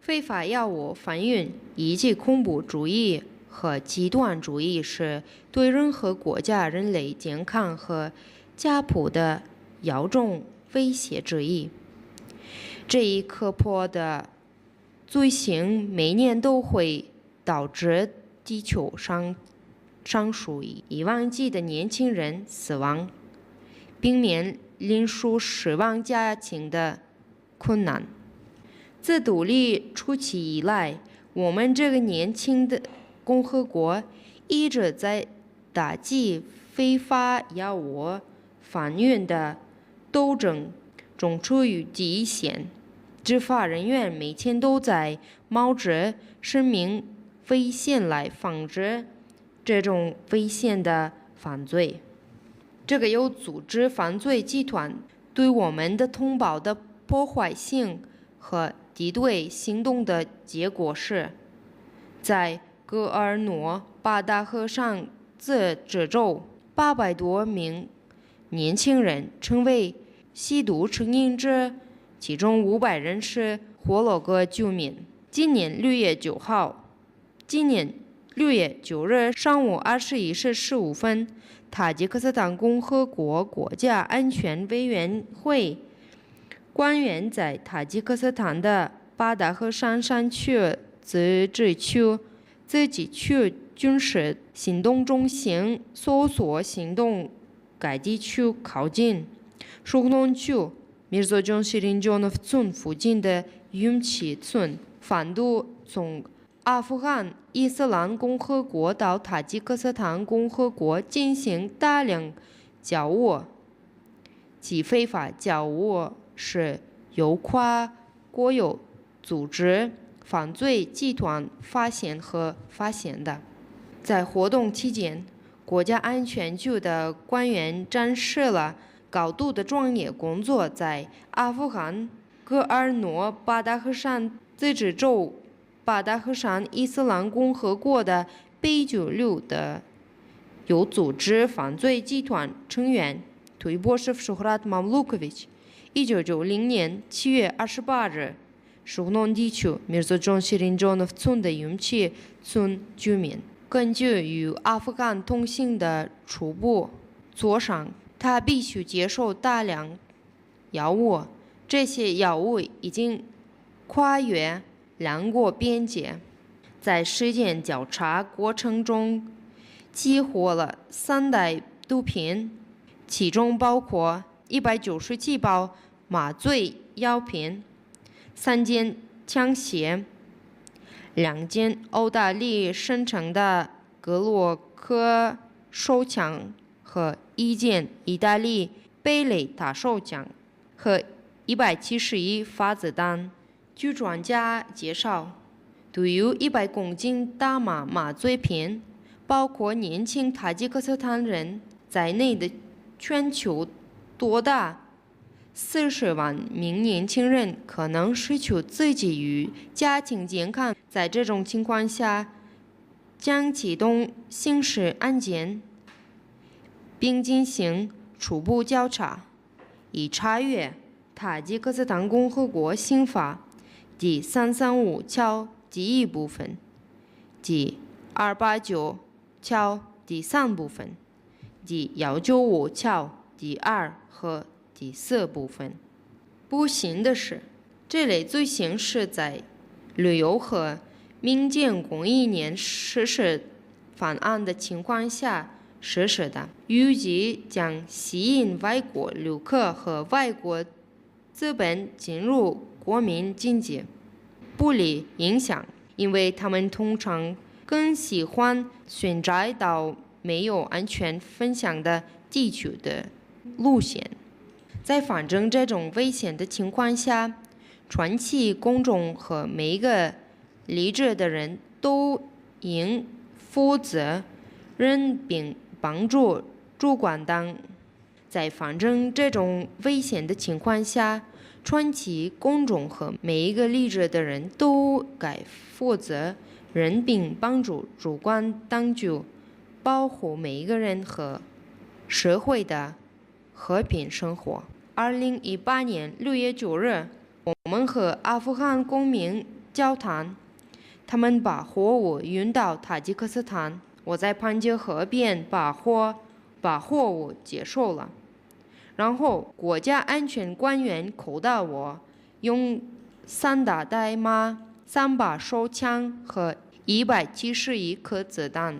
非法药物贩运以及恐怖主义和极端主义是对任何国家人类健康和家谱的严重威胁之一。这一可怕的罪行每年都会导致地球上上数以万计的年轻人死亡，并面临数十万家庭的困难。自独立初期以来，我们这个年轻的共和国一直在打击非法药物贩运的斗争中处于第一线。执法人员每天都在冒着生命危险来防止这种危险的犯罪。这个有组织犯罪集团对我们的同胞的破坏性和敌对行动的结果是，在戈尔诺巴达赫尚自治州，800多名年轻人成为吸毒成瘾者，其中500人是霍罗格居民。今年6月9号，今年6月9日上午21时15分，塔吉克斯坦共和国国家安全委员会官员在塔吉克斯坦的巴达赫山山区自治区军事行动中心搜索行动，该地区靠近舒农区米尔佐江西林江的村附近的云奇村，贩毒从阿富汗伊斯兰共和国到塔吉克斯坦共和国进行大量交易，其非法交易是由跨国有组织犯罪集团发现和发现的。在活动期间，国家安全局的官员展示了高度的专业工作在阿富汗戈尔诺巴达赫山自治州巴达赫山伊斯兰共和国的被拘留的有组织犯罪集团成员推波什舒赫拉特马姆卢科维奇。1990年7月28日，舒农地区米尔佐中西林州的村的勇气村居民。根据与阿富汗通信的初步磋商，他必须接受大量药物，这些药物已经跨越两国边界，在时间调查过程中激活了3袋毒品，其中包括197包麻醉药品、3件枪械、2件澳大利生产的格洛克手枪和1件意大利贝雷塔手枪和171发子弹。据专家介绍，对于100公斤大麻麻醉品，包括年轻塔吉克斯坦人在内的全球多达40万名年轻人可能失去自己与家庭健康。在这种情况下，将启动刑事案件，并进行初步调查，以查阅塔吉克斯坦共和国刑法第335条第一部分、第289条第三部分、第195条第二和第四部分。不幸的是，这类罪行是在旅游和民间公益年实施方案的情况下实施的，预计将吸引外国旅客和外国资本进入国民经济，不利影响，因为他们通常更喜欢选择到没有安全风险的地区的路线。在发生这种危险的情况下，全体公众和每个理智的人都应负责任并帮助主管党。在发生这种危险的情况下，全体公众和每一个理智的人都该负责任并帮助主管当局保护每一个人和社会的和平生活。2018年6月9日，我们和阿富汗公民交谈。他们把货物运到塔吉克斯坦，我在潘杰河边把货物接收了。然后国家安全官员扣到我，用3打代码、3把手枪和171颗子弹。